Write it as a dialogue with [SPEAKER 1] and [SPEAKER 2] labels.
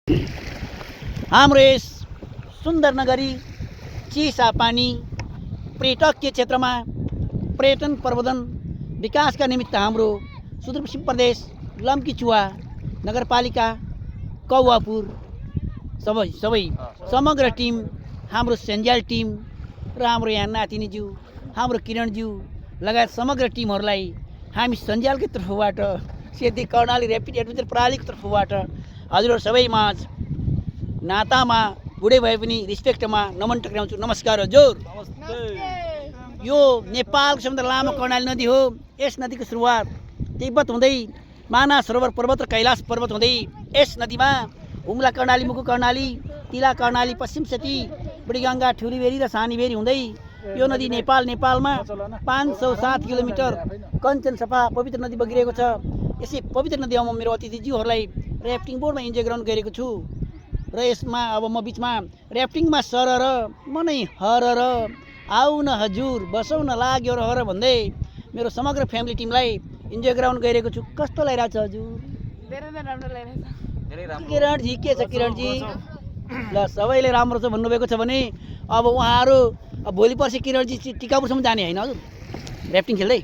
[SPEAKER 1] हाम्रो यस सुन्दर नगरी चिसापानी पर्यटकीय क्षेत्रमा पर्यटन प्रवर्धन विकासका निमित्त हाम्रो सुदूरपश्चिम प्रदेश लम्कीचुवा नगरपालिका कौवापुर सबै समग्र टिम, हाम्रो सेन्जाल टिम र हाम्रो यहाँ नातिनीज्यू, हाम्रो किरणज्यू लगायत समग्र टिमहरूलाई हामी सञ्जालकै तर्फबाट सेती कर्णाली ऱ्यापिड एडभेन्चर प्रणालीको तर्फबाट हजुरहरू सबैमाझ नातामा बुढे भए पनि रिस्पेक्टमा नमन टक्राउँछु। नमस्कार हजुर। यो नेपालको सबभन्दा लामो कर्णाली नदी हो। यस नदीको सुरुवात तिब्बत हुँदै माना सरोवर पर्वत र कैलाश पर्वत हुँदै यस नदीमा हुम्ला कर्णाली, मुगु कर्णाली, तिला कर्णाली, पश्चिम सेती, बुढीगङ्गा, ठुरीबेरी र सानीबेरी हुँदै यो नदी नेपालमा 507 किलोमिटर कञ्चन सफा पवित्र नदी बगिरहेको छ। यसै पवित्र नदीमा मेरो अतिथिज्यूहरूलाई ऱ्याफ्टिङ बोर्डमा इन्जोय गराउन गएको छु र यसमा अब म बिचमा ऱ्याफ्टिङमा सरर मनै हरर आउ न हजुर बसौँ न लाग्यो र हर भन्दै मेरो समग्र फ्यामिली टिमलाई इन्जोय गराउन गइरहेको छु। कस्तो लागिरहेको छ हजुर?
[SPEAKER 2] धेरै नै राम्रो लागिरहेछ।
[SPEAKER 1] किरणजी के छ किरणजी? ल सबैले राम्रो छ भन्नुभएको छ भने अब उहाँहरू भोलि पर्सि किरणजी टिकापुरसम्म जाने होइन हजुर ऱ्याफ्टिङ खेल्दै?